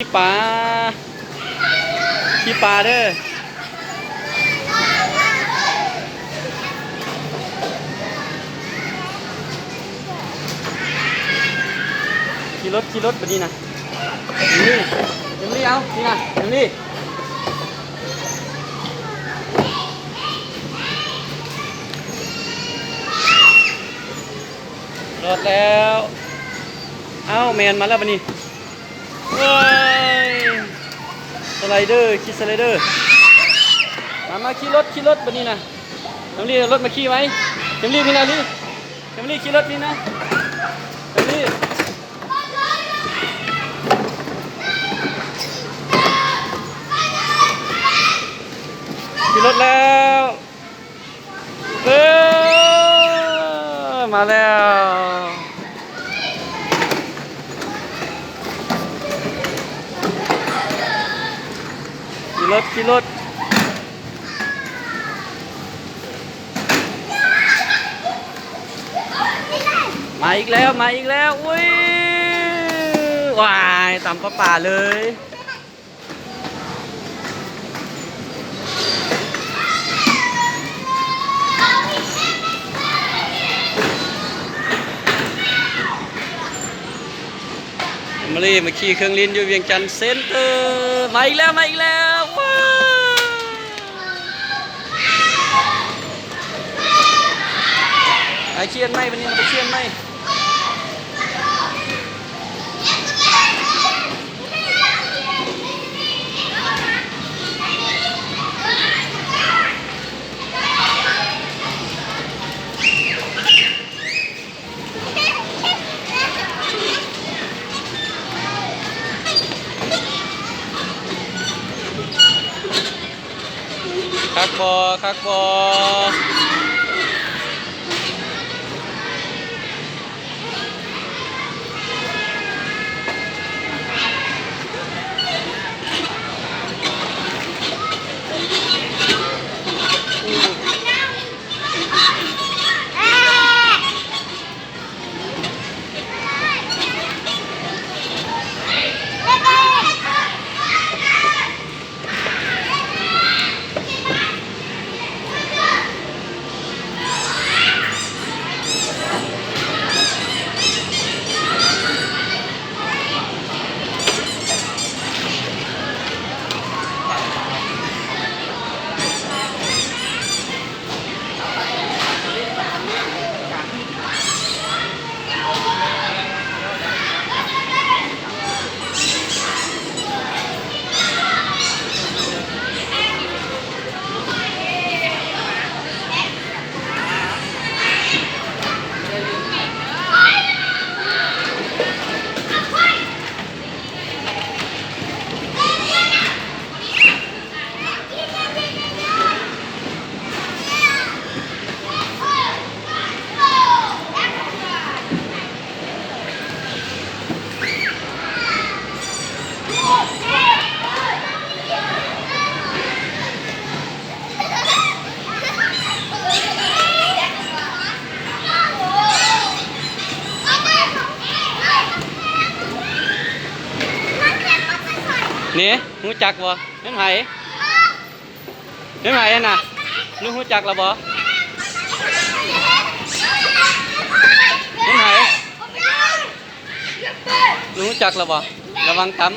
ຂີ່ປາ ຂີ່ປາເດີ. ຂີ່ລົດ ຂີ່ລົດບາດນີ້ນະ. ເອັມລີ ເອັມລີ ເອົາ ນີ້ນະ ເອັມລີ. ລອດແລ້ວ. ເອົ້າ ແມ່ນມາແລ້ວບາດນີ້. ໂອ້ຍ ສະໄລເດີ ຂີ່ສະໄລເດີ. ມາ ມາຂີ່ລົດ ຂີ່ລົດບາດນີ້ນະ. ເອັມລີ ເອົາລົດມາຂີ່ໄວ້. ເອັມລີ ນີ້ນະລີ ເອັມລີ ຂີ່ລົດນີ້ນະ ເອັມລີ. ຂີ່ລົດແລ້ວ. ເອີ ມາແລ້ວ. ຂີ່ລົດ ຂີ່ລົດ. ມາອີກແລ້ວ ມາອີກແລ້ວ. ອຸ້ຍ ວ້າຍ ຕຳປາປາເລີຍ. ມາລີ ມາຂີ່ເຄື່ອງຫຼິ້ນຢູ່ວຽງຈັນເຊັນເຕີ. ມາອີກແລ້ວ ມາອີກແລ້ວ. ວ້າວ ໄປຂຽນໃໝ່ ບາດນີ້ໄປຂຽນໃໝ່. ຄັກບໍ່ ຄັກບໍ່? ນີ້ ຮູ້ຈັກບໍ່? ແມ່ນໃຜ? ແມ່ນໃຜຫັ້ນນະ? ລູກຮູ້ຈັກລະບໍ່? ແມ່ນໃຜ? ລູກຮູ້ຈັກລະບໍ່? ລະວັງຕຳ.